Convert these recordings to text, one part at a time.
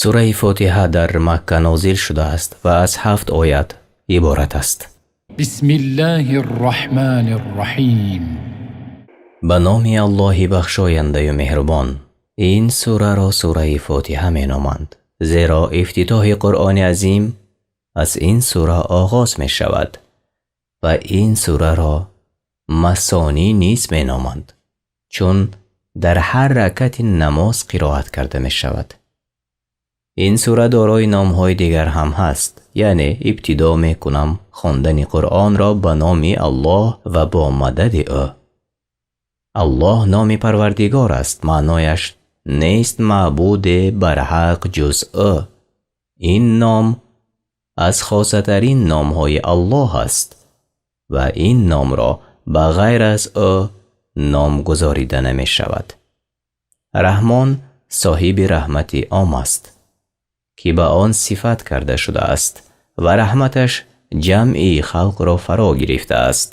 Сураи Фотиҳа дар Макка нозил шудааст ва аз ҳафт оят иборат аст. بسم الله الرحمن الرحيم. Ба номи Аллоҳи бахшояндаю меҳрубон. Ин сураро сураи Фотиҳа меноманд, зеро ифтитоҳи Қуръони азим аз ин сура оғоз мешавад ва ин сураро масонӣ низ меноманд, чун дар ҳар ракати намоз қироат карда мешавад. Ин сура дорои номҳои дигар ҳам ҳаст, яъне ибтидо мекунам хондани Қуръонро ба номи Аллоҳ ва бо мадади ӯ. Аллоҳ номи Парвардигор аст, маънояш нест маъбуде барҳақ ҷуз ӯ. Ин ном аз хосатарин номҳои Аллоҳ аст ва ин номро ба ғайр аз ӯ ном гузорида намешавад. Раҳмон соҳиби раҳмати ом аст, ки ба он сифат карда шудааст ва раҳматаш ҷамъи халқро фаро гирифтааст.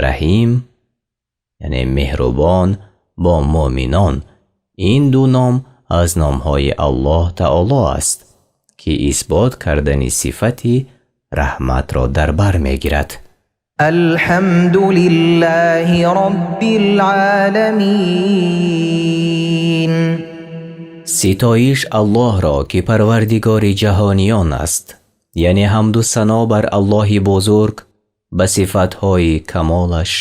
Раҳим, яъне меҳрубон бо муъминон. Ин ду ном аз номҳои Аллоҳ Таоло аст, ки исбот кардани сифати раҳматро дар бар мегирад. الحمد لله رب العالمين. Ситоиш Аллоҳро, ки Парвардигори ҷаҳониён аст, яъне ҳамду сано бар Аллоҳи бузург ба сифатҳои камолаш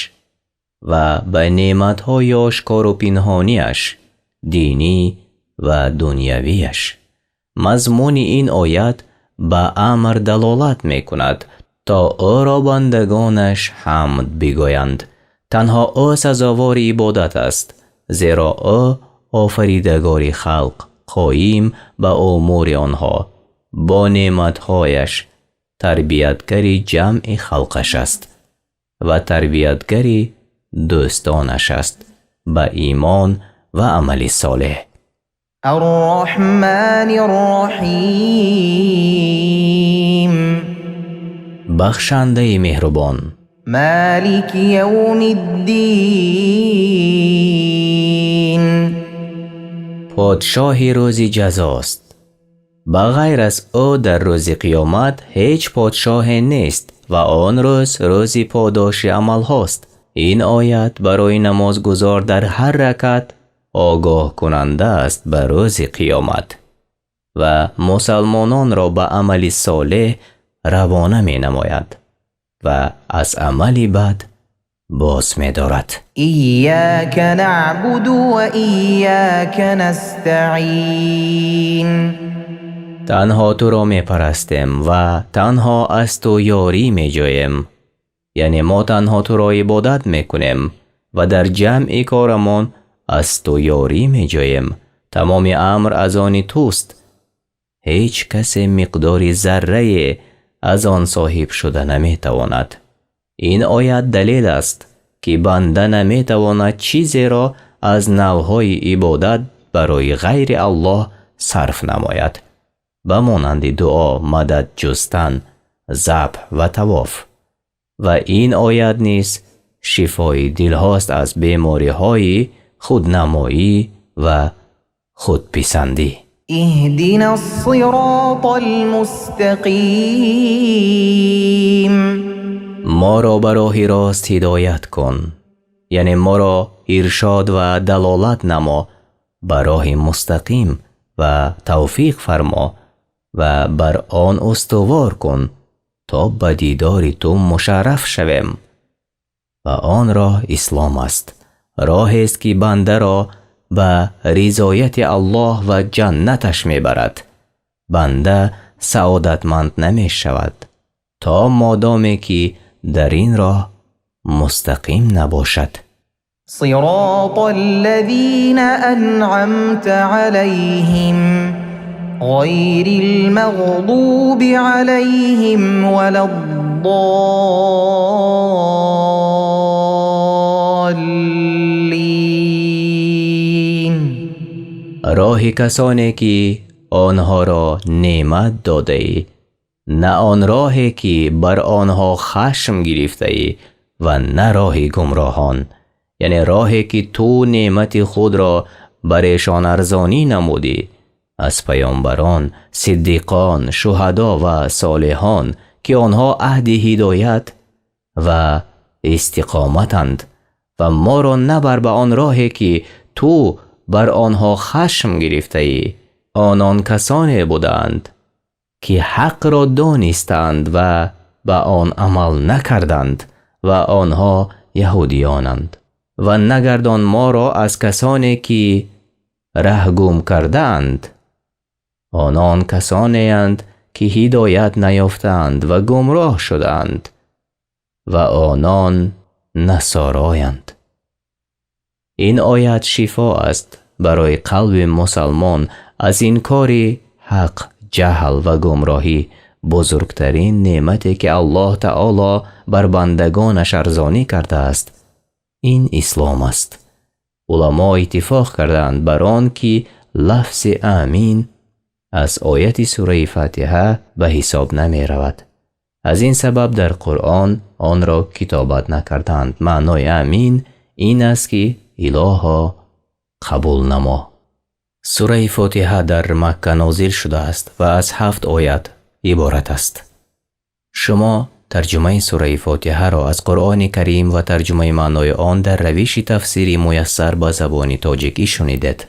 ва ба неъматҳои ошкору пинҳониаш, динӣ ва дунявиаш. Мазмуни ин оят ба амр далолат мекунад, то ӯро бандагонаш ҳамд бигӯянд. Танҳо ӯ сазовори ибодат аст, зеро ӯ офаридагори халқ, қоим ба умури онҳо бо неъматҳояш, тарбиятгари ҷамъи халқаш аст ва тарбиятгари дӯстонаш аст ба имон ва амали солеҳ. الرحمن الرحيم. Бахшандаи меҳрубон. مالك يوم الدين. Подшоҳи рӯзи ҷазост. Ба ғайр аз ӯ дар рӯзи қиёмат ҳеҷ подшоҳе нест ва он рӯз рӯзи подоши амалҳост. Ин оят барои намозгузор дар ҳар ракат огоҳкунанда аст ба рӯзи қиёмат ва мусалмононро ба амали солеҳ равона менамояд ва аз амали бад боз медорад. إياك نعبد وإياك نستعين. Танҳо туро мепарастем ва танҳо аз ту ёрӣ меҷӯем, яъне мо танҳо туро ибодат мекунем ва дар ҷамъи корамон аз ту ёрӣ меҷӯем. Тамоми амр аз они туст, ҳеҷ касе миқдори заррае аз он соҳиб шуда наметавонад. Ин оят далел аст, ки банда наметавонад чизеро аз навъҳои ибодат барои ғайри Аллоҳ сарф намояд, ба монанди дуо, мадад ҷустан, забҳ ва тавоф. Ва ин оят низ шифои дилҳост аз бемориҳои худнамоӣ ва худписандӣ. اهدنا الصراط المستقيم. Моро ба роҳи рост ҳидоят кун, яъне моро иршод ва далолат намо ба роҳи мустақим ва тавфиқ фармо ва бар он устувор кун, то ба дидори ту мушарраф шавем. Ва он роҳ ислом аст, роҳест, ки бандаро ба ризояти Аллоҳ ва ҷаннаташ мебарад. Банда саодатманд намешавад, то модоме ки дар ин роҳ мустақим набошад. صراط الذين أنعمت عليهم غير المغضوب عليهم ولا الضالين. Роҳи касоне, ки онҳоро неъмат додаӣ, на он роҳе, ки бар онҳо хашм гирифтаӣ, ва на роҳи гумроҳон, яъне роҳе, ки ту неъмати худро бар эшон арзонӣ намудӣ. Аз паёмбарон, сиддиқон, шуҳадо ва солиҳон, ки онҳо аҳли ҳидоят ва истиқоматанд, ва моро набар ба он роҳе ки ту бар онҳо хашм гирифтаӣ. Онон касоне буданд, ки ҳақро донистанд ва ба он амал накарданд, ва онҳо яҳудиёнанд. Ва нагардон моро аз касоне ки раҳ гум кардаанд. Онон касонеанд, ки ҳидоят наёфтаанд ва гумроҳ шудаанд, ва онон насороянд. Ин оят шифо аст барои қалби мусалмон аз инкори ҳақ, ҷаҳл ва гумроҳӣ. Бузургтарин неъмате, ки Аллоҳ таоло бар бандагонаш арзонӣ кардааст, ин ислом аст. Уламо иттифоқ кардаанд бар он, ки лафзи амин аз ояти сураи Фатиҳа ба ҳисоб намеравад. Аз ин сабаб дар Қуръон онро китобат накардаанд. Маънои амин ин аст, ки илоҳо, қабул намо. Сураи Фотиҳа дар Макка нозил шудааст ва аз 7 оят иборат аст. Шумо тарҷумаи сураи Фотиҳаро аз Қуръони Карим ва тарҷумаи маънои он дар равиши тафсири муяссар ба забони тоҷикӣ шунидед.